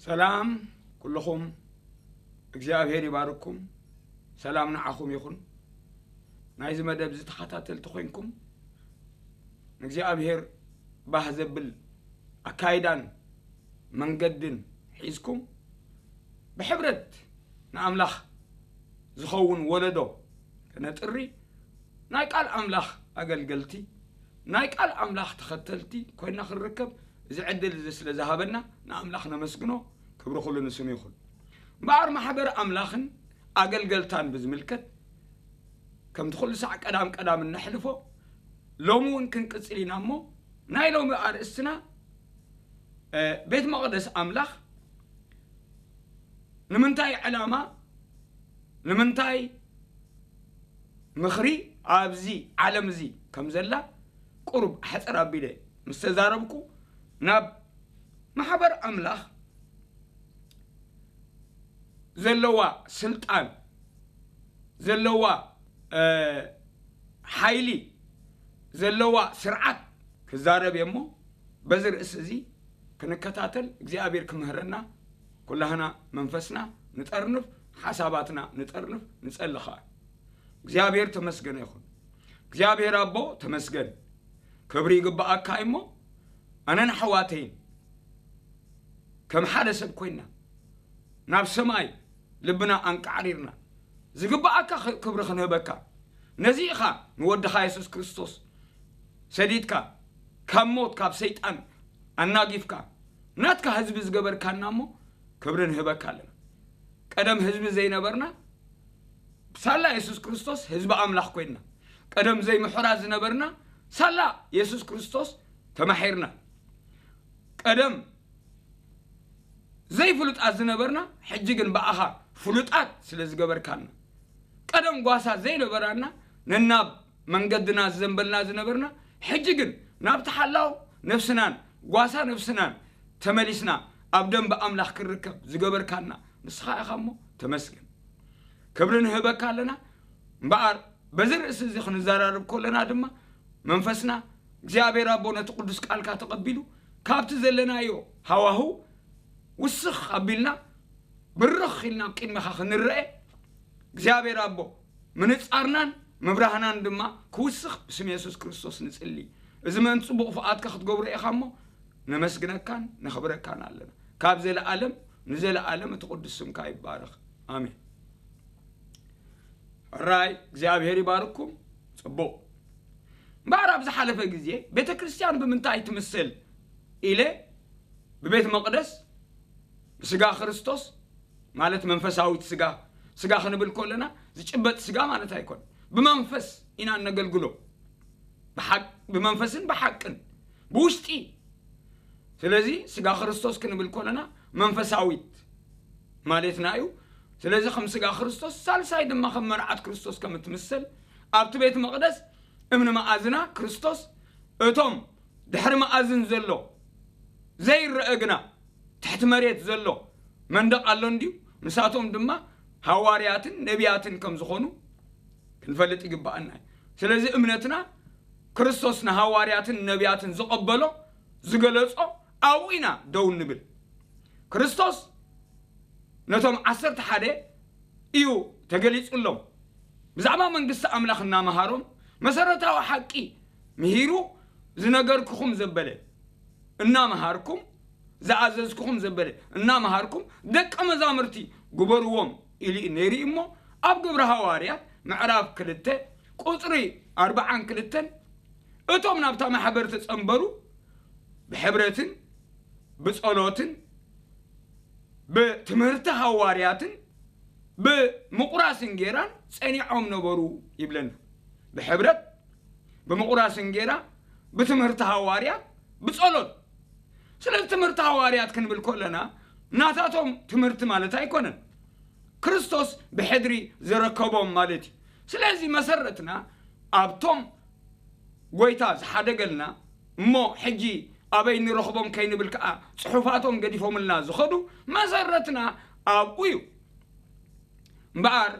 ሰላም ኩልኹም፣ እግዚኣብሔር ይባርኩም። ሰላም ንዓኹም ይኹን። ናይዚ መደብ እዚ ተኸታተልቲ ኮይንኩም፣ ንእግዚኣብሔር ባህ ዘብል ኣካይዳን መንገድን ሒዝኩም፣ ብሕብረት ንኣምላኽ ዝኸውን ወለዶ ከነጥሪ፣ ናይ ቃል ኣምላኽ ኣገልገልቲ፣ ናይ ቃል ኣምላኽ ተኸተልቲ ኮይና ክንርከብ፣ እዚ ዕድል እዚ ስለ ዝሃበና ንኣምላኽ ነመስግኖ። ክብሪ ኩሉ ንስሙ ይኹን። እምበኣር ማሕበር ኣምላኽን ኣገልገልታን ብዝምልከት፣ ከምቲ ኩሉ ሳዕ ቀዳም ቀዳም እነሕልፎ፣ ሎሚ እውን ክንቅጽል ኢና እሞ፣ ናይ ሎሚ ኣርእስትና፣ እ፣ ቤት መቕደስ ኣምላኽ ንምንታይ ዕላማ፣ ንምንታይ ምኽሪ ኣብዚ ዓለም እዚ ከም ዘላ ቁሩብ ሕጽር ኣቢለ ምስ ተዛረብኩ፣ ናብ ማሕበር ኣምላኽ ዘለዋ ስልጣን፣ ዘለዋ፣ እ፣ ሓይሊ፣ ዘለዋ ስርዓት ክዛረብ እየ እሞ፣ በዚ ርእሲ እዚ ክንከታተል እግዚኣብሔር ክምህረና፣ ኩላህና መንፈስና ንጠርንፍ፣ ሓሳባትና ንጠርንፍ፣ ንጸሊ ኸኣ። እግዚኣብሔር ተመስገነ ይኹን። እግዚኣብሔር ኣቦ ተመስገን። ክብሪ ይግብኣካ እሞ፣ ኣነን ኣሕዋተይን ከም ሓደ ሰብ ኮይና፣ ናብ ሰማይ ልብና ኣንቃዕሪርና፣ ዝግብኣካ ኽ-፣ ክብሪ ክንህበካ፣ ነዚ ኢኻ ንወድኻ የሱስ ክርስቶስ ሰዲድካ፣ ካብ ሞት፣ ካብ ሰይጣን ኣናጊፍካ፣ ናትካ ህዝቢ ዝገበርካና እሞ፣ ክብሪ ንህበካ ኣለና። ቀደም ህዝቢ ዘይነበርና፣ ሳላ የሱስ ክርስቶስ ህዝቢ ኣምላኽ ኮይንና። ቀደም ዘይምሑራት ዝነበርና፣ ሳላ የሱስ ክርስቶስ ተማሒርና። ቀደም ዘይፍሉጣት ዝነበርና፣ ሕጂ ግን ብኣኻ ፍሉጣት ስለ ዝገበርካና። ቀደም ጓሳ ዘይነበራና፣ ነናብ መንገድና ዝዘንበልና ዝነበርና፣ ሕጂ ግን ናብቲ ሓላው ነፍስናን ጓሳ ነፍስናን ተመሊስና ኣብ ደንበ ኣምላኽ ክንርከብ ዝገበርካና ንስኻ ኢኻ እሞ ተመስገን። ክብሪ ንህበካ ኣለና። እምበኣር በዚ ርእሲ እዚ ክንዘራረብ ከለና ድማ መንፈስና እግዚኣብሔር ኣቦ ነቲ ቅዱስ ቃልካ ተቐቢሉ ካብቲ ዘለናዮ ሃዋህው ውስኽ ኣቢልና ብርኽ ኢልና ኣብ ቅድሜኻ ክንረአ እግዚኣብሔር ኣቦ ምንጻርናን ምብራህናን ድማ ክውስኽ ብስም የሱስ ክርስቶስ ንጽሊ። እዚ ምእንቲ ጽቡቕ ፍቓድካ ክትገብሮ ኢኻ እሞ ነመስግነካን ነኽብረካን ኣለና። ካብ ዘለኣለም ንዘለኣለም እቲ ቅዱስ ስምካ ይባረኽ። ኣሜን። ሕራይ እግዚኣብሔር ይባርኩም። ጽቡቕ። እምበኣር ኣብ ዝሓለፈ ግዜ ቤተ ክርስቲያን ብምንታይ ትምሰል ኢለ ብቤት መቕደስ ብስጋ ክርስቶስ ማለት መንፈሳዊት ስጋ፣ ስጋ ክንብል ከለና ዝጭበጥ ስጋ ማለት ኣይኮን። ብመንፈስ ኢና እነገልግሎ። ብሓቅ-፣ ብመንፈስን ብሓቅን ብውሽጢ። ስለዚ ስጋ ክርስቶስ ክንብል ከለና መንፈሳዊት ማለትና እዩ። ስለዚ ከም ስጋ ክርስቶስ ሳልሳይ ድማ ከም መርዓት ክርስቶስ ከም እትምሰል ኣብቲ ቤት መቕደስ እምኒ መኣዝና ክርስቶስ እቶም ድሕሪ መኣዝን ዘሎ ዘይረአ ግና ትሕቲ መሬት ዘሎ መንደቕ ኣሎ እንድዩ። ንሳቶም ድማ ሃዋርያትን ነቢያትን ከም ዝኾኑ ክንፈልጥ ይግብኣና እዩ። ስለዚ እምነትና ክርስቶስ ንሃዋርያትን ነቢያትን ዝቐበሎ ዝገለጾ ኣብኡ ኢና ደው እንብል። ክርስቶስ ነቶም ዓሰርተ ሓደ እዩ ተገሊጹሎም። ብዛዕባ መንግስቲ ኣምላኽ እናመሃሮም መሰረታዊ ሓቂ ምሂሩ ዝነገርኩኹም ዘበለ እናመሃርኩም ዝኣዘዝኩኹም ዘበለ እናመሃርኩም ደቀ መዛሙርቲ ግበርዎም ኢሉ እዩ ነይሩ እሞ ኣብ ግብሪ ሃዋርያት ምዕራፍ ክልተ ቁጽሪ ኣርብዓን ክልተን እቶም ናብታ ማሕበር ተጸንበሩ ብሕብረትን ብጸሎትን ብትምህርቲ ሃዋርያትን ብምቑራስ እንጌራን ጸኒዖም ነበሩ ይብለና። ብሕብረት ብምቑራስ እንጌራ ብትምህርቲ ሃዋርያት ብጸሎት። ስለዚ ትምህርቲ ሃዋርያት ክንብል ከለና ናታቶም ትምህርቲ ማለት ኣይኮነን። ክርስቶስ ብሕድሪ ዘረከቦም ማለት እዩ። ስለዚ መሰረትና ኣብቶም ጎይታ ዝሓደገልና እሞ ሕጂ ኣበይ ንረኽቦም ከይንብል ከኣ ጽሑፋቶም ገዲፎምልና ዝኸዱ መሰረትና ኣብኡ እዩ። እምበኣር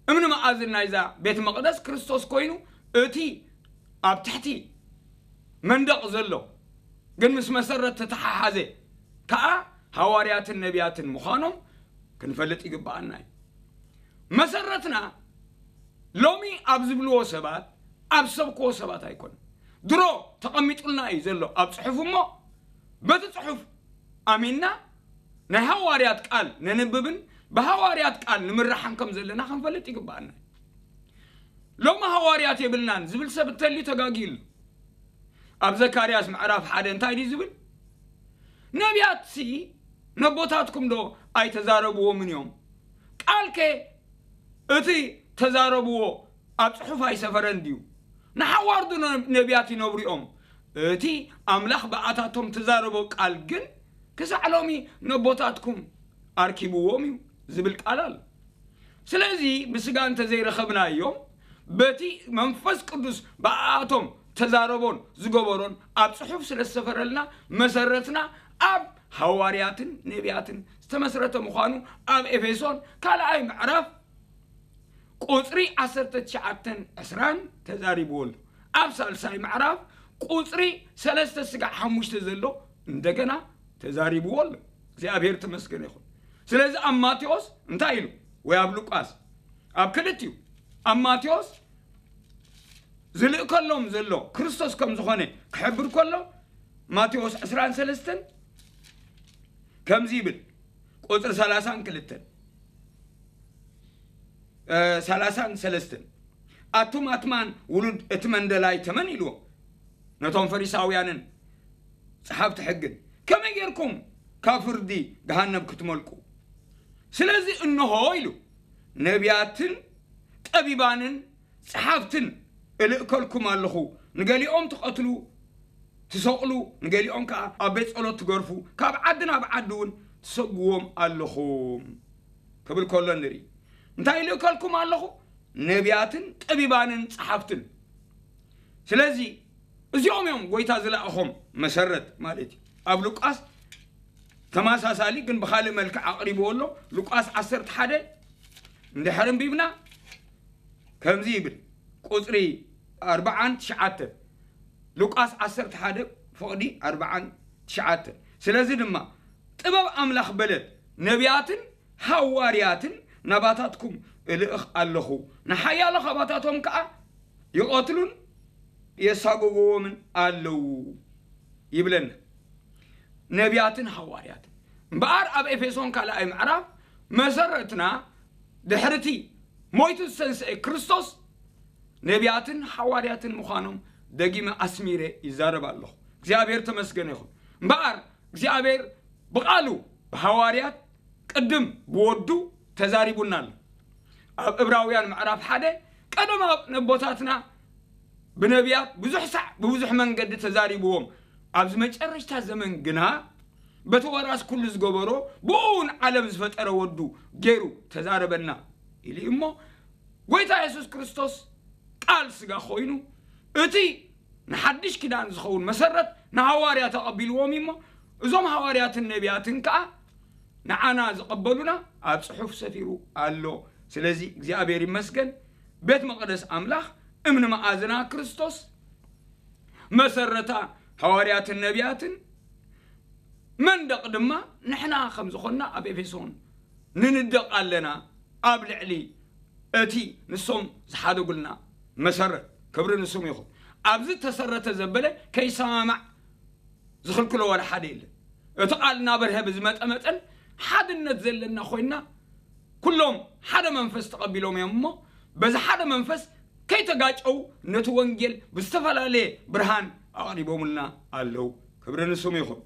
እምኒ መኣዝን ናይዛ ቤት መቕደስ ክርስቶስ ኮይኑ እቲ ኣብ ትሕቲ መንደቕ ዘሎ ግን ምስ መሰረት ተተሓሓዘ ከኣ ሃዋርያትን ነቢያትን ምዃኖም ክንፈልጥ ይግብኣና እዩ። መሰረትና ሎሚ ኣብ ዝብልዎ ሰባት፣ ኣብ ዝሰብክዎ ሰባት ኣይኮነን። ድሮ ተቐሚጡልና እዩ ዘሎ ኣብ ጽሑፍ። እሞ በቲ ጽሑፍ ኣሚንና ናይ ሃዋርያት ቃል ነንብብን ብሃዋርያት ቃል ንምራሕን ከም ዘለና ክንፈልጥ ይግብኣና። ሎሚ ሃዋርያት የብልናን ዝብል ሰብ እንተልዩ ተጋጊሉ። ኣብ ዘካርያስ ምዕራፍ ሓደ እንታይ ድዩ ዝብል? ነቢያትሲ ነቦታትኩም ዶ ኣይተዛረብዎምን እዮም? ቃልከ እቲ ተዛረብዎ ኣብ ጽሑፍ ኣይሰፈረን ድዩ? ንሓዋርዱ ነ-፣ ነቢያት ይነብሩ እዮም። እቲ ኣምላኽ ብኣታቶም ተዛረቦ ቃል ግን ክሳዕ ሎሚ ነቦታትኩም ኣርኪብዎም እዩ ዝብል ቃል ኣሎ። ስለዚ ብስጋ እንተዘይረኸብናዮም፣ በቲ መንፈስ ቅዱስ ብኣቶም ተዛረቦን ዝገበሮን ኣብ ጽሑፍ ስለ ዝሰፈረልና፣ መሰረትና ኣብ ሃዋርያትን ነቢያትን ዝተመስረተ ምዃኑ ኣብ ኤፌሶን ካልኣይ ምዕራፍ ቁጽሪ ዓሰርተ ትሽዓተን ዕስራን ተዛሪብዎ ኣሎ። ኣብ ሳልሳይ ምዕራፍ ቁጽሪ ሰለስተ ስጋዕ ሓሙሽተ ዘሎ እንደገና ተዛሪብዎ ኣሎ። እግዚኣብሔር ተመስገን ይኹን። ስለዚ ኣብ ማቴዎስ እንታይ ኢሉ? ወይ ኣብ ሉቃስ፣ ኣብ ክልቲኡ፣ ኣብ ማቴዎስ ዝልእከሎም ዘሎ ክርስቶስ ከም ዝኾነ ክሕብር ከሎ፣ ማቴዎስ ዕስራን ሰለስተን ከምዚ ይብል፣ ቁጽሪ ሰላሳን ክልተን፣ እ፣ ሰላሳን ሰለስተን፣ "ኣቱም ኣትማን ውሉድ እቲ መንደላይ ተመን?" ኢልዎ ነቶም ፈሪሳውያንን ጸሓፍቲ ሕግን፣ "ከመይ ጌርኩም ካብ ፍርዲ ገሃነብ ክትመልቁ? ስለዚ እንሆ" ኢሉ፣ "ነቢያትን ጠቢባንን ጸሓፍትን እልእከልኩም ኣለኹ። ንገሊኦም ትቐትሉ፣ ትሰቕሉ፣ ንገሊኦም ከኣ ኣብ ቤት ጸሎት ትገርፉ፣ ካብ ዓዲ ናብ ዓዲ እውን ትሰግዎም ኣለኹም" ክብል ከሎ ንርኢ። እንታይ እልእከልኩም ኣለኹ? ነቢያትን ጠቢባንን ጸሓፍትን። ስለዚ እዚኦም እዮም ጎይታ ዝለኣኾም መሰረት ማለት እዩ። ኣብ ሉቃስ ተመሳሳሊ ግን ብኻልእ መልክዕ ኣቕሪብዎ ኣሎ። ሉቃስ ዓሰርተ ሓደ እንድሕር ኣንቢብና ከምዚ ይብል፣ ቁጽሪ ኣርብዓን ትሽዓተን፣ ሉቃስ ዓሰርተ ሓደ ፍቕዲ ኣርብዓን ትሽዓተን። "ስለዚ ድማ ጥበብ ኣምላኽ በለት፣ ነቢያትን ሃዋርያትን ናባታትኩም እልእኽ ኣለኹ፣ ንሓያሎ ካባታቶም ከኣ ይቐትሉን የሳጎግዎምን ኣለዉ" ይብለና። ነቢያትን ሃዋርያትን። እምበኣር ኣብ ኤፌሶን ካልኣይ ምዕራፍ መሰረትና ድሕርቲ ሞይቱ ዝተንስኤ ክርስቶስ ነቢያትን ሃዋርያትን ምዃኖም ደጊመ ኣስሚረ ይዛረብ ኣለኹ። እግዚኣብሔር ተመስገነ ይኹን። እምበኣር እግዚኣብሔር ብቓሉ ብሃዋርያት ቅድም ብወዱ ተዛሪቡና ኣሎ። ኣብ ዕብራውያን ምዕራፍ ሓደ ቀደም ኣብ ነቦታትና ብነቢያት ብዙሕ ሳዕ ብብዙሕ መንገዲ ተዛሪብዎም፣ ኣብዚ መጨረሽታ ዘመን ግና በቲ ወራስ ኩሉ ዝገበሮ ብኡ እውን ዓለም ዝፈጠረ ወዱ ገይሩ ተዛረበና ኢሉ እዩ። እሞ ጎይታ የሱስ ክርስቶስ ቃል ስጋ ኮይኑ እቲ ንሓድሽ ኪዳን ዝኸውን መሰረት ንሃዋርያ ተቐቢልዎም እዩ። እሞ እዞም ሃዋርያትን ነቢያትን ከኣ ንዓና ዝቐበሉና ኣብ ጽሑፍ ሰፊሩ ኣሎ። ስለዚ እግዚኣብሔር ይመስገን። ቤት መቕደስ ኣምላኽ፣ እምኒ መኣዝና ክርስቶስ፣ መሰረታ ሃዋርያትን ነቢያትን፣ መንደቕ ድማ ንሕና ከም ዝኾንና ኣብ ኤፌሶን ንንደቕ ኣለና፣ ኣብ ልዕሊ እቲ ንሶም ዝሓደጉልና መሰረት። ክብሪ ንስሙ ይኹን። ኣብዚ ተሰረተ ዘበለ ከይሰማማዕ ዝኽልክሎ ዋላ ሓደ የለን። እቲ ቃል እናበርሀ ብዝመጠ መጠን ሓድነት ዘለና ኮይንና፣ ኩሎም ሓደ መንፈስ ተቐቢሎም እዮም እሞ፣ በዚ ሓደ መንፈስ ከይተጋጨው ነቲ ወንጌል ብዝተፈላለየ ብርሃን ኣቕሪቦምልና ኣለዉ። ክብሪ ንስሙ ይኹን።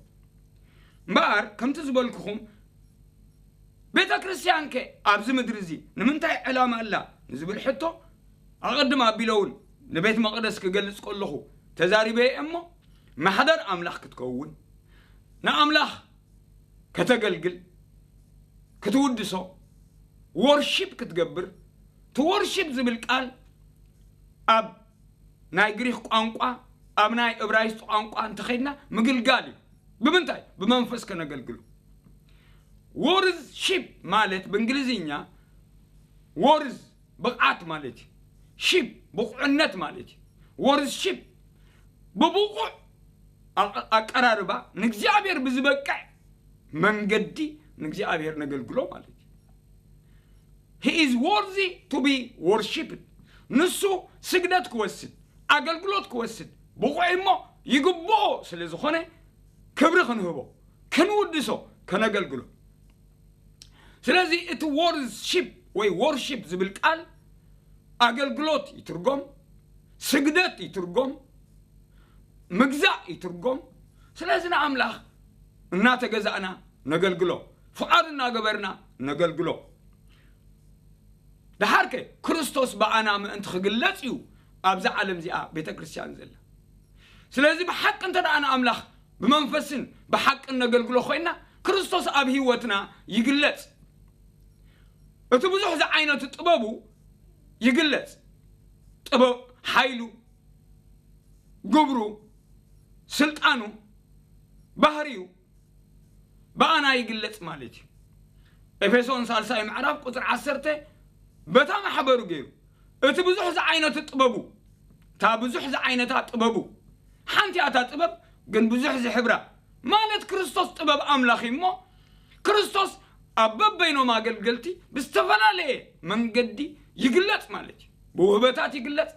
እምበኣር ከምቲ ዝበልኩኹም፣ ቤተ ክርስቲያንከ ኣብዚ ምድሪ እዚ ንምንታይ ዕላማ ኣላ ንዝብል ሕቶ ኣቐድም ኣቢለ እውን ንቤት መቕደስ ክገልጽ ከለኹ ተዛሪበ እየ እሞ፣ ማሕደር ኣምላኽ ክትከውን፣ ንኣምላኽ ከተገልግል፣ ክትውድሶ፣ ወርሺፕ ክትገብር። እቲ ወርሺፕ ዝብል ቃል ኣብ ናይ ግሪክ ቋንቋ፣ ኣብ ናይ እብራይስጥ ቋንቋ እንተኸይድና ምግልጋል እዩ። ብምንታይ? ብመንፈስ ከነገልግሉ። ወርዝ ሺፕ ማለት ብእንግሊዝኛ ወርዝ ብቕዓት ማለት እዩ። ሺፕ ብቑዕነት ማለት እዩ። ወርዝ ሺፕ ብብቑዕ ኣቀ-፣ ኣቀራርባ ንእግዚኣብሔር ብዝበቅዕ መንገዲ ንእግዚኣብሔር ነገልግሎ ማለት እዩ። He is worthy to be worshipped። ንሱ ስግደት ክወስድ፣ ኣገልግሎት ክወስድ ብቑዕ እሞ ይግብኦ ስለ ዝኾነ፣ ክብሪ ክንህቦ፣ ክንውድሶ፣ ከነገልግሎ። ስለዚ እቲ ወርሺፕ ወይ ዎርሺፕ ዝብል ቃል ኣገልግሎት ይትርጎም፣ ስግደት ይትርጎም፣ ምግዛእ ይትርጎም። ስለዚ ንኣምላኽ እናተገዛእና ነገልግሎ፣ ፍቓዱ እናገበርና ነገልግሎ። ደሓርከ ክርስቶስ ብኣና ምእንቲ ክግለጽ እዩ ኣብዛ ዓለም እዚኣ ቤተ ክርስቲያን ዘላ። ስለዚ ብሓቂ እንተ ደኣ ንኣምላኽ ብመንፈስን ብሓቅን ነገልግሎ ኮይና፣ ክርስቶስ ኣብ ህይወትና ይግለጽ። እቲ ብዙሕ ዝዓይነቱ ጥበቡ ይግለጽ። ጥበብ፣ ሓይሉ፣ ግብሩ፣ ስልጣኑ፣ ባህሪዩ ብኣና ይግለጽ ማለት እዩ። ኤፌሶን ሳልሳይ ምዕራፍ ቁጽሪ ዓሰርተ በታ ማሕበሩ ገይሩ፣ እቲ ብዙሕ ዝዓይነቱ ጥበቡ፣ እታ ብዙሕ ዝዓይነታ ጥበቡ፣ ሓንቲ እያ እታ ጥበብ ግን ብዙሕ ዝሕብራ፣ ማለት ክርስቶስ ጥበብ ኣምላኽ እዩ እሞ፣ ክርስቶስ ኣብ በበይኖም ኣገልገልቲ ብዝተፈላለየ መንገዲ ይግለጽ ማለት እዩ። ብውህበታት ይግለጽ፣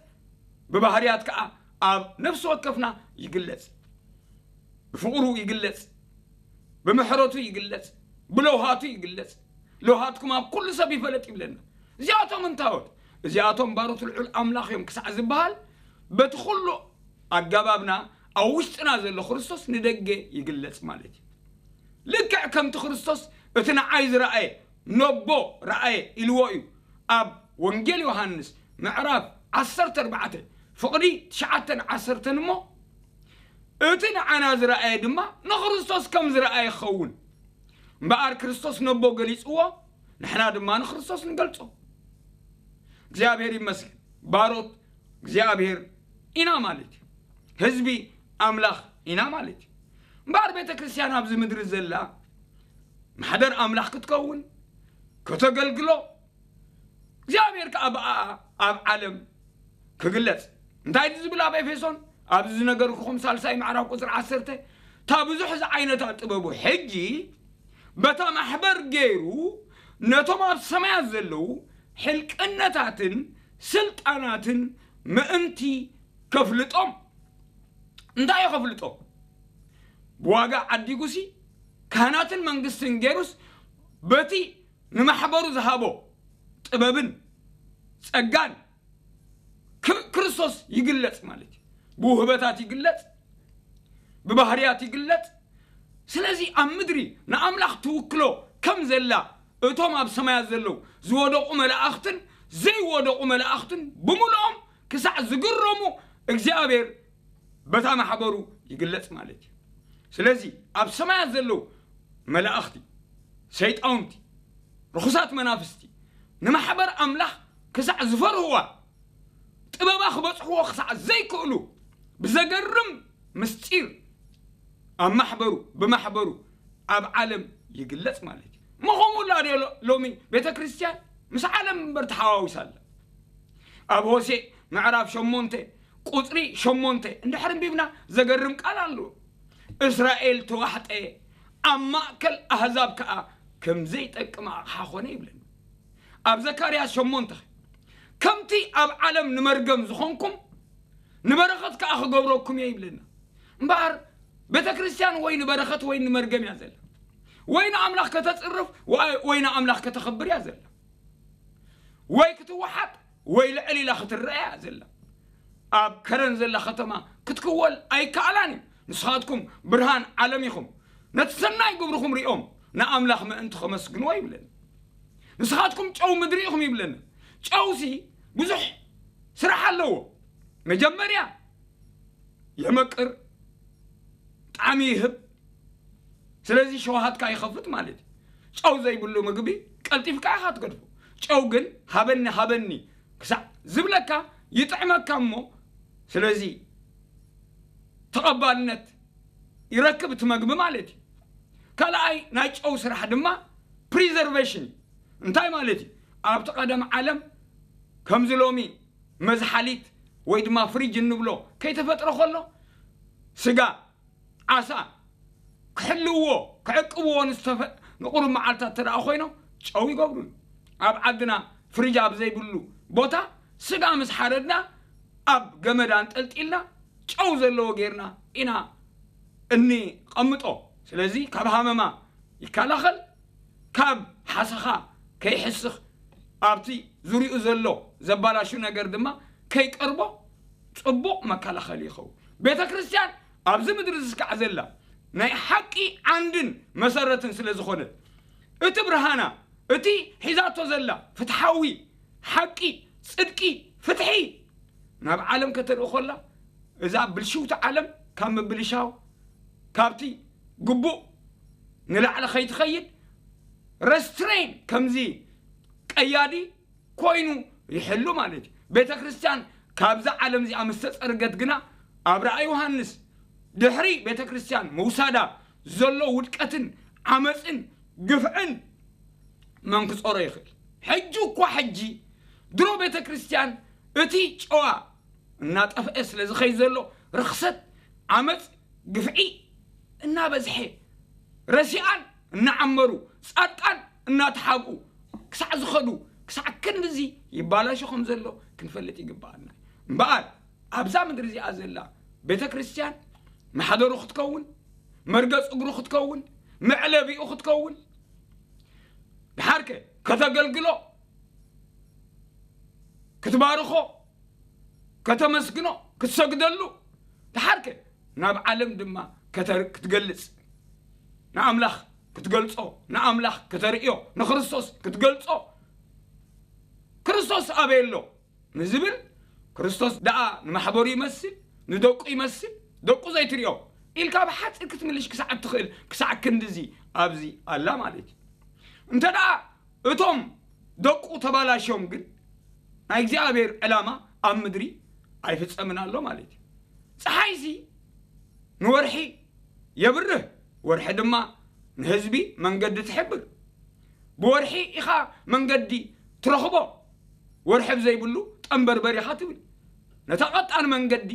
ብባህርያት ከኣ ኣብ ነፍሲ ወከፍና ይግለጽ። ብፍቕሩ ይግለጽ፣ ብምሕረቱ ይግለጽ፣ ብለውሃቱ ይግለጽ። ለውሃትኩም ኣብ ኩሉ ሰብ ይፈለጥ ይብለና። እዚኣቶም እንታወት? እዚኣቶም ባሮት ልዑል ኣምላኽ እዮም ክሳዕ ዝበሃል፣ በቲ ኩሉ ኣገባብና ኣብ ውሽጥና ዘሎ ክርስቶስ ንደገ ይግለጽ ማለት እዩ። ልክዕ ከምቲ ክርስቶስ እቲ ንዓይ ዝረኣየ ነቦ ረኣየ ኢልዎ እዩ። ኣብ ወንጌል ዮሃንስ ምዕራፍ ዓሰርተ ኣርባዕተ ፍቕዲ ትሽዓተን ዓሰርተን እሞ፣ እቲ ንዓና ዝረኣየ ድማ ንክርስቶስ ከም ዝረኣየ ክኸውን። እምበኣር ክርስቶስ ነቦ ገሊጽዎ፣ ንሕና ድማ ንክርስቶስ ንገልጾ። እግዚኣብሔር ይመስገን። ባሮት እግዚኣብሔር ኢና ማለት እዩ። ህዝቢ ኣምላኽ ኢና ማለት እዩ። እምበኣር ቤተ ክርስቲያን ኣብዚ ምድሪ ዘላ ማሕደር ኣምላኽ ክትከውን፣ ከተገልግሎ፣ እግዚኣብሔር ከኣ ብኣኣ ኣብ ዓለም ክግለጽ። እንታይ እዩ ዝብል ኣብ ኤፌሶን? ኣብዚ ዝነገርኩኹም ሳልሳይ ምዕራፍ ቁጽሪ ዓሰርተ፣ እታ ብዙሕ ዝዓይነታ ጥበቡ ሕጂ በታ ማሕበር ገይሩ ነቶም ኣብ ሰማያት ዘለዉ ሕልቅነታትን ስልጣናትን ምእንቲ ከፍልጦም። እንታይ እዩ ከፍልጦም? ብዋጋ ዓዲጉሲ ካህናትን መንግስትን ገይሩስ በቲ ንማሕበሩ ዝሃቦ ጥበብን ጸጋን ክ-፣ ክርስቶስ ይግለጽ ማለት እዩ። ብውህበታት ይግለጽ፣ ብባህርያት ይግለጽ። ስለዚ ኣብ ምድሪ ንኣምላኽ ትውክሎ ከም ዘላ እቶም ኣብ ሰማያት ዘለዉ ዝወደቑ መላእኽትን ዘይወደቑ መላእኽትን ብምልኦም ክሳዕ ዝግረሙ እግዚኣብሔር በታ ማሕበሩ ይግለጽ ማለት እዩ። ስለዚ ኣብ ሰማያት ዘለዉ መላእኽቲ፣ ሰይጣውንቲ፣ ርኹሳት መናፍስቲ ንማሕበር ኣምላኽ ክሳዕ ዝፈርህዋ፣ ጥበባ ክበጽሕዎ ክሳዕ ዘይክእሉ ብዘገርም ምስጢር ኣብ ማሕበሩ፣ ብማሕበሩ ኣብ ዓለም ይግለጽ ማለት እዩ። እሞ ከምኡ ላ ድዮ ሎ-፣ ሎሚ ቤተ ክርስቲያን ምስ ዓለም እምበር ተሓዋዊሳ ኣላ? ኣብ ሆሴእ ምዕራፍ ሸሞንተ ቁጽሪ ሸሞንተ እንድሕር ኣንቢብና ዘገርም ቃል ኣሎ። እስራኤል ተዋሕጠ፣ ኣብ ማእከል ኣህዛብ ከኣ ከም ዘይጠቅም ኣቕሓ ኾነ ይብለና። ኣብ ዘካርያስ ሸሞንተ ከምቲ ኣብ ዓለም ንመርገም ዝኾንኩም ንበረኸት ከኣ ክገብረኩም እየ ይብለና። እምበኣር ቤተ ክርስቲያን ወይ ንበረኸት ወይ ንመርገም እያ ዘላ። ወይ ንኣምላኽ ከተጽርፍ ወይ፣ ወይ ንኣምላኽ ከተኸብር እያ ዘላ። ወይ ክትወሓጥ ወይ ልዕል ኢላ ክትረአ እያ ዘላ። ኣብ ከረን ዘላ ከተማ ክትክወል ኣይከኣላን እዩ። ንስኻትኩም ብርሃን ዓለም ኢኹም። ነቲ ሰናይ ግብርኹም ሪኦም ንኣምላኽ ምእንቲ ከመስግንዎ ይብለና። ንስኻትኩም ጨው ምድሪ ኢኹም ይብለና። ጨውሲ ብዙሕ ስራሕ ኣለዎ። መጀመርያ የመቅር፣ ጣዕሚ ይህብ። ስለዚ ሸውሃትካ ይኸፍት ማለት እዩ። ጨው ዘይብሉ ምግቢ ቀልጢፍካ ኢኻ ትገድፎ። ጨው ግን ሃበኒ ሃበኒ ክሳዕ ዝብለካ ይጥዕመካ እሞ፣ ስለዚ ተቐባልነት ይረክብ እቲ መግቢ ማለት እዩ። ካልኣይ ናይ ጨው ስራሕ ድማ ፕሪዘርቬሽን እዩ። እንታይ ማለት እዩ? ኣብቲ ቀደም ዓለም ከምዚ ሎሚ መዝሓሊት ወይ ድማ ፍሪጅ እንብሎ ከይተፈጥረ ከሎ ስጋ፣ ዓሳ፣ ክሕልውዎ፣ ክዕቅብዎ ንዝተፈ-፣ ንቁሩብ መዓልታት ተደኣ ኮይኖም ጨው ይገብሩን። ኣብ ዓድና ፍሪጅ ኣብ ዘይብሉ ቦታ ስጋ ምስ ሓረድና ኣብ ገመድ ኣንጠልጢልና ጨው ዘለዎ ጌርና ኢና እንቐምጦ። ስለዚ ካብ ሃመማ ይከላኸል፣ ካብ ሓሰኻ ከይሕስኽ፣ ኣብቲ ዙሪኡ ዘሎ ዘባላሹ ነገር ድማ ከይቀርቦ ጽቡቕ መከላኸሊ ይኸውን። ቤተ ክርስቲያን ኣብዚ ምድሪ ዝስካዕ ዘላ ናይ ሓቂ ዓንድን መሰረትን ስለ ዝኾነት፣ እቲ ብርሃና፣ እቲ ሒዛቶ ዘላ ፍትሓዊ፣ ሓቂ፣ ጽድቂ፣ ፍትሒ ናብ ዓለም ከተርኢ ከላ፣ እዛ ብልሽውቲ ዓለም ካብ ምብልሻው፣ ካብቲ ግቡእ ንላዕሊ ከይትኸይድ፣ ረስትሬን ከምዚ ቀያዲ ኮይኑ ይሕሉ ማለት እዩ። ቤተ ክርስቲያን ካብዛ ዓለም እዚኣ ምስ ተጸርገት ግና፣ ኣብ ራእይ ዮሃንስ ድሕሪ ቤተ ክርስቲያን ምውሳዳ ዘሎ ውድቀትን ዓመፅን ግፍዕን መን ክጾሮ ይኽእል? ሕጂ እኳ ሕጂ ድሮ ቤተ ክርስቲያን እቲ ጨዋ እናጠፍአ ስለ ዝኸይድ ዘሎ፣ ርኽሰት፣ ዓመፅ፣ ግፍዒ እናበዝሐ፣ ረሲኣን እናዓመሩ፣ ጻድቃን እናተሓብኡ ክሳዕ ዝኸዱ፣ ክሳዕ ክንድዚ ይባላሾ ከም ዘሎ ክንፈልጥ ይግባኣና። እምበኣር ኣብዛ ምድሪ እዚኣ ዘላ ቤተ ክርስቲያን ማሕደሩ ክትከውን፣ መርገጽ እግሩ ክትከውን፣ መዕለቢኡ ክትከውን፣ ድሓርከ ከተገልግሎ፣ ክትባርኾ፣ ከተመስግኖ፣ ክትሰግደሉ፣ ድሓርከ ናብ ዓለም ድማ ከተር-፣ ክትገልጽ፣ ንኣምላኽ ክትገልጾ፣ ንኣምላኽ ከተርእዮ፣ ንክርስቶስ ክትገልጾ፣ ክርስቶስ ኣበይ ኣሎ ንዝብል፣ ክርስቶስ ደኣ ንማሕበሩ ይመስል፣ ንደቁ ይመስል፣ ደቁ ዘይትርእዮ ኢልካ ብሓጺር ክትምልሽ ክሳዕ እትኽእል፣ ክሳዕ ክንድዚ ኣብዚ ኣላ ማለት እዩ። እንተ ደኣ እቶም ደቁ ተባላሽዮም ግን፣ ናይ እግዚኣብሔር ዕላማ ኣብ ምድሪ ኣይፍጸምን ኣሎ ማለት እዩ። ጸሓይሲ ንወርሒ የብርህ፣ ወርሒ ድማ ንህዝቢ መንገዲ ትሕብር። ብወርሒ ኢኻ መንገዲ ትረኽቦ፣ ወርሒ ብዘይብሉ ጠንበርበር ኢኻ ትብል። ነታ ቀጣን መንገዲ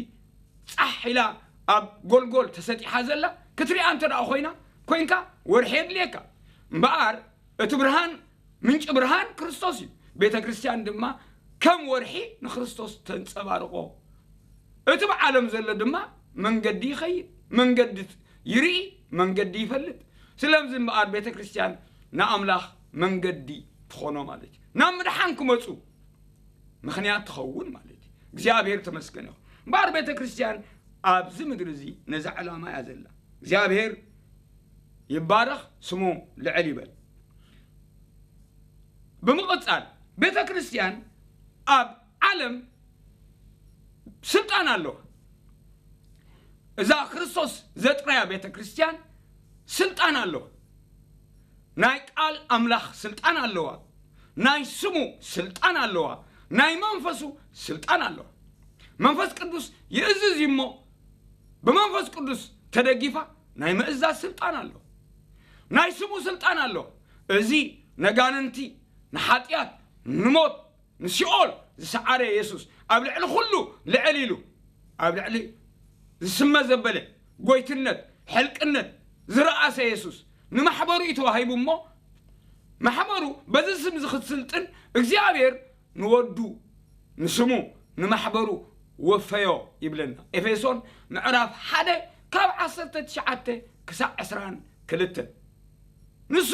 ጻሕ ኢላ ኣብ ጎልጎል ተሰጢሓ ዘላ ክትሪኣ እንተ ደኣ ኮይና፣ ኮይንካ፣ ወርሒ የድልየካ። እምበኣር እቲ ብርሃን፣ ምንጪ ብርሃን ክርስቶስ እዩ። ቤተ ክርስቲያን ድማ ከም ወርሒ ንክርስቶስ ተንጸባርቆ። እቲ ብዓለም ዘሎ ድማ መንገዲ ይኸይድ፣ መንገዲ ይርኢ፣ መንገዲ ይፈልጥ። ስለዚ እምበኣር ቤተ ክርስቲያን ንኣምላኽ መንገዲ ትኾኖ ማለት እዩ። ናብ ምድሓን ክመጹ ምኽንያት ትኸውን ማለት እዩ። እግዚኣብሔር ተመስገን ይኹን። እምበኣር ቤተ ክርስቲያን ኣብዚ ምድሪ እዚ ነዚ ዕላማ እያ ዘላ። እግዚኣብሔር ይባረኽ፣ ስሙ ልዕል ይበል። ብምቕጻል ቤተ ክርስቲያን ኣብ ዓለም ስልጣን ኣለዋ። እዛ ክርስቶስ ዘጥረያ ቤተ ክርስቲያን ስልጣን ኣለዋ። ናይ ቃል ኣምላኽ ስልጣን ኣለዋ። ናይ ስሙ ስልጣን ኣለዋ። ናይ መንፈሱ ስልጣን ኣለዋ። መንፈስ ቅዱስ ይእዝዝ እዩ እሞ፣ ብመንፈስ ቅዱስ ተደጊፋ ናይ ምእዛዝ ስልጣን ኣለዋ። ናይ ስሙ ስልጣን ኣለዋ። እዚ ነጋንንቲ፣ ንሓጢኣት፣ ንሞት፣ ንሲኦል ዝሰዓረ የሱስ፣ ኣብ ልዕሊ ኩሉ ልዕል ኢሉ፣ ኣብ ልዕሊ ዝስመ ዘበለ ጎይትነት፣ ሕልቅነት ዝረኣሰ የሱስ ንማሕበሩ እዩ ተዋሂቡ እሞ፣ ማሕበሩ በዚ ስም እዚ ክትስልጥን እግዚኣብሔር ንወዱ፣ ንስሙ፣ ንማሕበሩ ወፈዮ ይብለና። ኤፌሶን ምዕራፍ ሓደ ካብ ዓሰርተ ትሽዓተ ክሳዕ ዕስራን ክልተን። ንሱ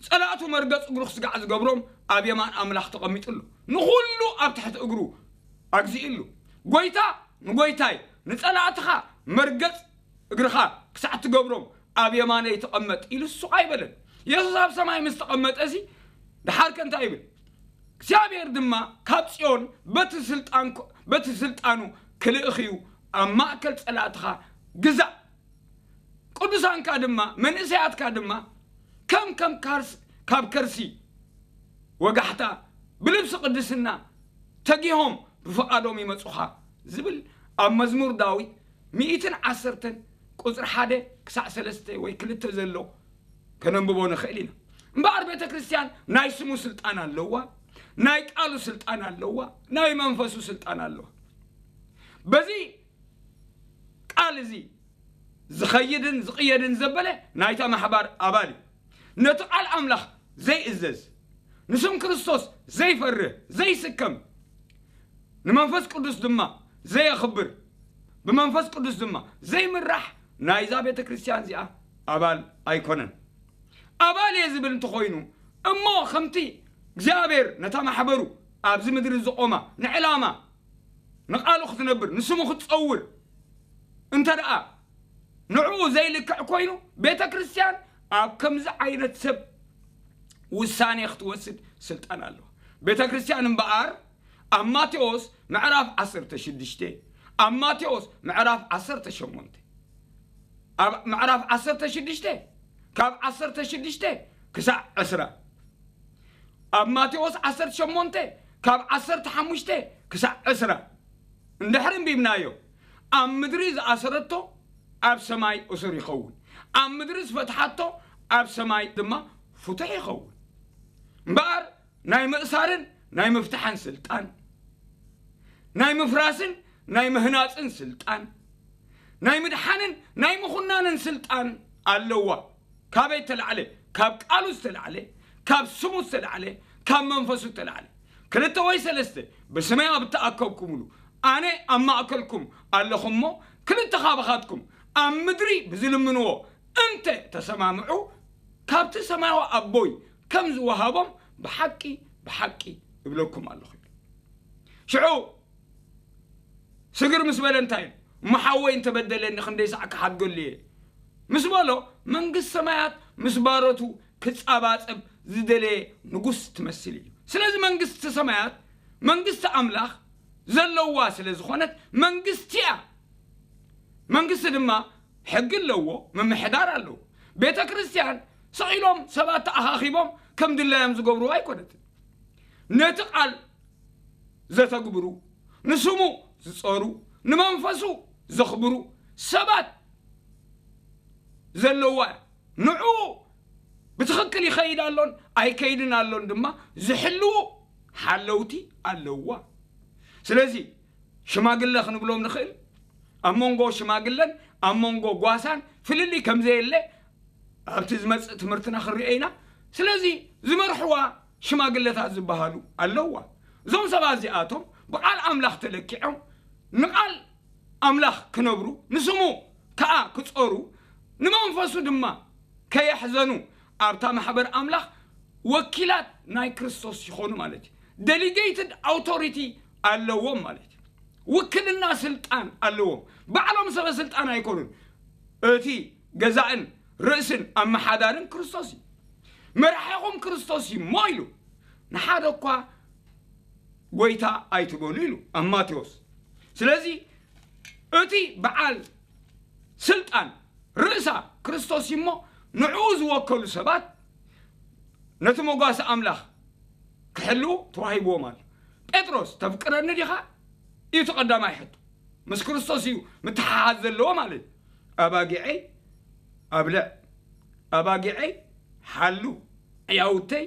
ጸላእቱ መርገጽ እግሩ ክስጋዕ ዝገብሮም ኣብ የማን ኣምላኽ ተቐሚጡ ኣሎ። ንኹሉ ኣብ ትሕቲ እግሩ ኣግዚኡ ኣሎ። ጎይታ ንጎይታይ፣ ንጸላእትኻ መርገጽ እግርኻ ክሳዕ ትገብሮም ኣብ የማነይ ተቐመጥ ኢሉ ስቕ ኣይበለን። የሱስ ኣብ ሰማይ ምስ ተቐመጠ እዚ ድሓር ከ እንታይ ይብል? እግዚኣብሔር ድማ ካብ ጽዮን በቲ ስልጣን፣ በቲ ስልጣኑ ክልእኽ እዩ፣ ኣብ ማእከል ጸላእትኻ ግዛእ። ቅዱሳንካ ድማ፣ መንእሰያትካ ድማ ከም፣ ከም ካርስ-፣ ካብ ከርሲ ወጋሕታ ብልብሲ ቅድስና ተጊሆም ብፍቓዶም ይመጹኻ ዝብል ኣብ መዝሙር ዳዊት ሚእትን ዓሰርተን ቁጽሪ ሓደ ክሳዕ ሰለስተ ወይ ክልተ ዘሎ ከነንብቦ ንኽእል ኢና። እምበኣር ቤተ ክርስቲያን ናይ ስሙ ስልጣን ኣለዋ፣ ናይ ቃሉ ስልጣን ኣለዋ፣ ናይ መንፈሱ ስልጣን ኣለዋ። በዚ ቃል እዚ ዝኸይድን ዝቕየድን ዘበለ ናይታ ማሕባር ኣባል እዩ። ነቲ ቃል ኣምላኽ ዘይእዘዝ፣ ንስም ክርስቶስ ዘይፈርህ፣ ዘይስከም፣ ንመንፈስ ቅዱስ ድማ ዘየኽብር፣ ብመንፈስ ቅዱስ ድማ ዘይምራሕ ናይዛ ቤተ ክርስቲያን እዚኣ ኣባል ኣይኮነን። ኣባል እየ ዝብል እንተኾይኑ እሞ ከምቲ እግዚኣብሔር ነታ ማሕበሩ ኣብዚ ምድሪ ዝቖማ ንዕላማ ንቃሉ ክትነብር ንስሙ ክትጸውር እንተ ደኣ ንዕኡ ዘይልክዕ ኮይኑ ቤተ ክርስቲያን ኣብ ከምዚ ዓይነት ሰብ ውሳኔ ክትወስድ ስልጣን ኣለዋ። ቤተ ክርስቲያን እምበኣር ኣብ ማቴዎስ ምዕራፍ ዓሰርተ ሽዱሽተ፣ ኣብ ማቴዎስ ምዕራፍ ዓሰርተ ሸሞንተ፣ ኣብ ምዕራፍ ዓሰርተ ሽዱሽተ ካብ ዓሰርተ ሽዱሽተ ክሳዕ ዕስራ፣ ኣብ ማቴዎስ ዓሰርተ ሸሞንተ ካብ ዓሰርተ ሓሙሽተ ክሳዕ ዕስራ እንድሕር እንቢብናዮ፣ ኣብ ምድሪ ዝኣሰረቶ ኣብ ሰማይ እሱር ይኸውን፣ ኣብ ምድሪ ዝፈትሓቶ ኣብ ሰማይ ድማ ፍቱሕ ይኸውን። እምበኣር ናይ ምእሳርን ናይ ምፍታሕን ስልጣን፣ ናይ ምፍራስን ናይ ምህናጽን ስልጣን፣ ናይ ምድሓንን ናይ ምኹናንን ስልጣን ኣለዋ። ካበይ ዝተላዕለ? ካብ ቃሉ ዝተላዕለ፣ ካብ ስሙ ዝተላዕለ፣ ካብ መንፈሱ ዝተላዕለ። ክልተ ወይ ሰለስተ ብስመይ ኣብ እተኣከብኩምሉ ኣነ ኣብ ማእከልኩም ኣለኹ እሞ፣ ክልተ ካባኻትኩም ኣብ ምድሪ ብዝልምንዎ እንተ ተሰማምዑ፣ ካብቲ ሰማያዊ ኣቦይ ከም ዝወሃቦም ብሓቂ ብሓቂ እብለኩም ኣለኹ። ሽዑ ስግር ምስ በለ እንታይ ኢሉ? እሞ ሓወይ እንተበደለኒ ክንደይ ሳዕ ክሓድገሉ እየ? ምስ በሎ መንግስት ሰማያት ምስ ባሮቱ ክጻባጸብ ዝደለየ ንጉስ ትመስል እዩ። ስለዚ መንግስቲ ሰማያት መንግስቲ ኣምላኽ ዘለዋ ስለ ዝኾነት መንግስቲ እያ። መንግስቲ ድማ ሕጊ ኣለዎ፣ ምምሕዳር ኣለዎ። ቤተ ክርስቲያን ስቕ ኢሎም ሰባት ተኣኻኺቦም ከም ድላዮም ዝገብርዋ ኣይኮነትን። ነቲ ቃል ዘተግብሩ፣ ንስሙ ዝጸሩ፣ ንመንፈሱ ዘኽብሩ ሰባት ዘለዋ እያ። ንዕኡ ብትኽክል ይኸይድ ኣሎን ኣይከይድን ኣሎን ድማ ዝሕልዉ ሓለውቲ ኣለዋ። ስለዚ ሽማግለ ክንብሎም ንኽእል። ኣብ መንጎ ሽማግለን ኣብ መንጎ ጓሳን ፍልልይ ከም ዘየለ ኣብቲ ዝመጽእ ትምህርትና ክንሪኦ ኢና። ስለዚ ዝመርሕዋ ሽማግለታት ዝበሃሉ ኣለዋ። እዞም ሰባት እዚኣቶም ብቓል ኣምላኽ ተለኪዖም ንቓል ኣምላኽ ክነብሩ፣ ንስሙ ከኣ ክጸሩ፣ ንመንፈሱ ድማ ከየሕዘኑ ኣብታ ማሕበር ኣምላኽ ወኪላት ናይ ክርስቶስ ይኾኑ ማለት እዩ። ደሊጌትድ ኣውቶሪቲ ኣለዎም ማለት እዩ። ውክልና ስልጣን ኣለዎም። ባዕሎም ሰበ ስልጣን ኣይኮኑን። እቲ ገዛእን ርእስን ኣመሓዳርን ክርስቶስ እዩ። መራሒኹም ክርስቶስ እዩ እሞ ኢሉ፣ ንሓደ እኳ ጎይታ ኣይትበሉ ኢሉ ኣብ ማቴዎስ። ስለዚ እቲ በዓል ስልጣን ርእሳ ክርስቶስ እዩ እሞ ንዕኡ ዝወከሉ ሰባት ነቲ መጓሲ ኣምላኽ ክሕልዉ ተዋሂብዎም ኣሎ። ጴጥሮስ፣ "ተፍቅረኒ ዲኻ?" እዩ እቲ ቀዳማይ ሕቶ። ምስ ክርስቶስ እዩ ምትሓሓዝ ዘለዎ ማለት እዩ። "ኣባጊዐይ ኣብልዕ፣ ኣባጊዐይ ሓሉ፣ ዕያውተይ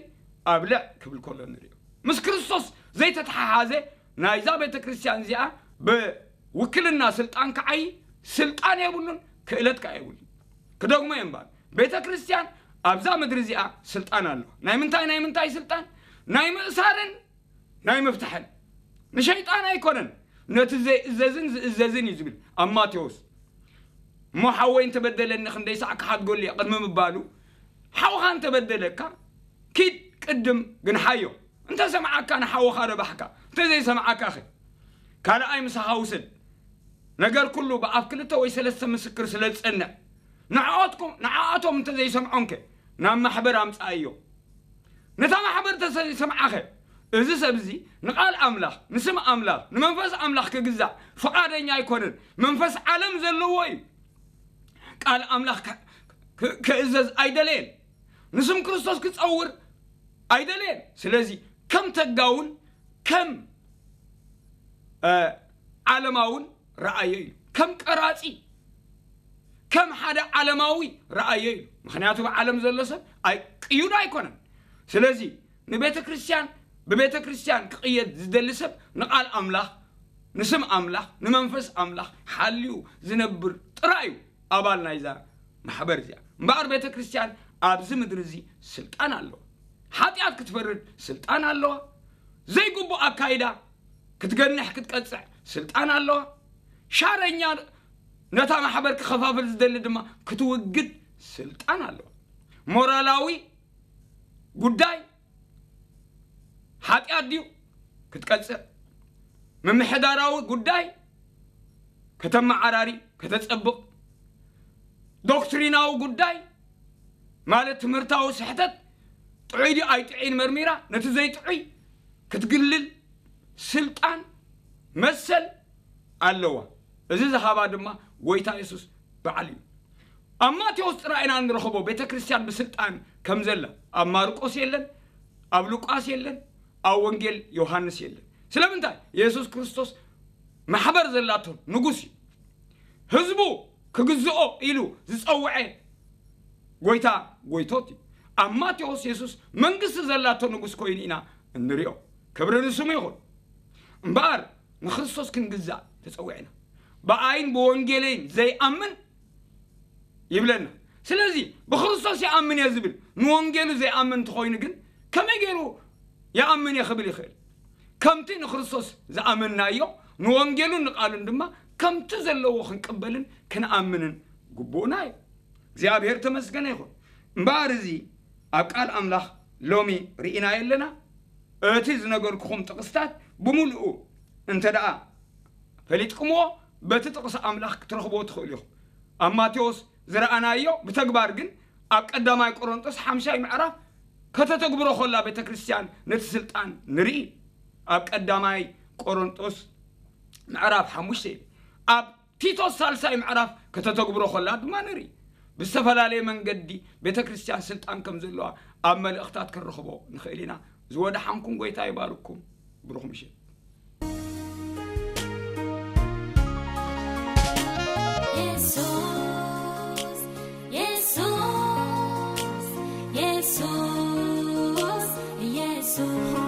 ኣብልዕ" ክብል ከሎ ንሪኦ። ምስ ክርስቶስ ዘይተተሓሓዘ ናይዛ ቤተ ክርስቲያን እዚኣ ብውክልና ስልጣን ክዓዪ ስልጣን የብሉን፣ ክእለት ከኣ የብሉን። ክደግሞ እየ እምበኣር፣ ቤተ ክርስቲያን ኣብዛ ምድሪ እዚኣ ስልጣን ኣለዋ። ናይ ምንታይ፣ ናይ ምንታይ ስልጣን? ናይ ምእሳርን ናይ ምፍታሕን። ንሸይጣን ኣይኮነን፣ ነቲ ዘይእዘዝን ዝእዘዝን እዩ ዝብል ኣብ ማቴዎስ። "እሞ ሓወይ እንተበደለኒ ክንደይ ሳዕ ክሓድገሉ እየ?" ቅድሚ ምባሉ፣ ሓውኻ እንተበደለካ ኪድ ቅድም ግንሓዮ። እንተ ሰምዓካ ንሓውኻ ረባሕካ፣ እንተ ዘይሰምዓካ ኸ? ካልኣይ ምሳኻ ውሰድ። ነገር ኩሉ ብኣፍ ክልተ ወይ ሰለስተ ምስክር ስለ ዝጸንዕ፣ ንዕኦትኩም፣ ንዓኣቶም እንተ ዘይሰምዖም ከ ናብ ማሕበር ኣምጽኣዮ። ነታ ማሕበር እንተ ዘይሰምዓ ኸ? እዚ ሰብ እዚ ንቓል ኣምላኽ፣ ንስም ኣምላኽ፣ ንመንፈስ ኣምላኽ ክግዛእ ፍቓደኛ ኣይኮነን። መንፈስ ዓለም ዘለዎ እዩ። ቃል ኣምላኽ ከ-፣ ከ-፣ ክእዘዝ ኣይደለየን። ንስም ክርስቶስ ክጸውር ኣይደለየን። ስለዚ ከም ተጋውን ከም፣ እ፣ ዓለማውን ረኣዮ ኢሉ። ከም ቀራጺ፣ ከም ሓደ ዓለማዊ ረኣዮ ኢሉ። ምኽንያቱ ብዓለም ዘሎ ሰብ ኣይ-፣ ቅዩድ ኣይኮነን። ስለዚ ንቤተ ክርስቲያን፣ ብቤተ ክርስቲያን ክቕየድ ዝደሊ ሰብ ንቓል ኣምላኽ፣ ንስም ኣምላኽ፣ ንመንፈስ ኣምላኽ ሓልዩ ዝነብር ጥራይ እዩ። ኣባል ናይዛ ማሕበር እዚኣ። እምበኣር ቤተ ክርስቲያን ኣብዚ ምድሪ እዚ ስልጣን ኣለዋ። ሓጢኣት ክትፈርድ ስልጣን ኣለዋ። ዘይግቡእ ኣካይዳ ክትገንሕ ክትቀጽዕ ስልጣን ኣለዋ። ሻረኛ ነታ ማሕበር ክኸፋፍል ዝደሊ ድማ ክትውግድ ስልጣን ኣለዋ። ሞራላዊ ጉዳይ ሓጢኣት ድዩ ክትቀጽዕ፣ ምምሕዳራዊ ጉዳይ ከተመዓራሪ ከተጸብቕ፣ ዶክትሪናዊ ጉዳይ ማለት ትምህርታዊ ስሕተት ጥዑይ ድዩ ኣይጥዑይን መርሚራ ነቲ ዘይጥዑይ ክትግልል ስልጣን መሰል ኣለዋ። እዚ ዝሃባ ድማ ጎይታ የሱስ በዓል እዩ። ኣብ ማቴዎስ ጥራይ ኢና ንረኽቦ ቤተ ክርስቲያን ብስልጣን ከም ዘላ። ኣብ ማርቆስ የለን፣ ኣብ ሉቃስ የለን፣ ኣብ ወንጌል ዮሃንስ የለን። ስለምንታይ? የሱስ ክርስቶስ ማሕበር ዘላቶ ንጉስ እዩ። ህዝቡ ክግዝኦ ኢሉ ዝጸውዐ ጎይታ ጎይቶት እዩ። ኣብ ማቴዎስ የሱስ መንግስቲ ዘላቶ ንጉስ ኮይኑ ኢና እንሪኦ። ክብሪ ንስሙ ይኹን። እምበኣር ንክርስቶስ ክንግዛእ ተጸዊዕና። ብኣይን ብወንጌለይን ዘይኣምን ይብለና። ስለዚ ብክርስቶስ ይኣምን እየ ዝብል ንወንጌሉ ዘይኣምን እንተኾይኑ ግን ከመይ ገይሩ ይኣምን እየ ክብል ይኽእል? ከምቲ ንክርስቶስ ዝኣመንናዮ ንወንጌሉን ንቃሉን ድማ ከምቲ ዘለዎ ክንቅበልን ክንኣምንን ግቡእና እዩ። እግዚኣብሔር ተመስገነ ይኹን። እምበኣር እዚ ኣብ ቃል ኣምላኽ ሎሚ ርኢናዮ ኣለና። እቲ ዝነገርኩኹም ጥቕስታት ብምልኡ እንተ ደኣ ፈሊጥኩምዎ በቲ ጥቕሲ ኣምላኽ ክትረኽብዎ ትኽእሉ ኢኹም። ኣብ ማቴዎስ ዝረኣናዮ ብተግባር ግን ኣብ ቀዳማይ ቆሮንጦስ ሓምሻይ ምዕራፍ ከተተግብሮ ከላ ቤተ ክርስቲያን ነቲ ስልጣን ንርኢ። ኣብ ቀዳማይ ቆሮንጦስ ምዕራፍ ሓሙሽተ ኣብ ቲቶስ ሳልሳይ ምዕራፍ ከተተግብሮ ከላ ድማ ንርኢ። ብዝተፈላለየ መንገዲ ቤተ ክርስቲያን ስልጣን ከም ዘለዋ ኣብ መልእኽታት ክንረኽቦ ንኽእል ኢና። ዝወደሓንኩም ጎይታ ይባርኩም። ብሩኽ ምሽት። የሱስ የሱስ የሱስ የሱስ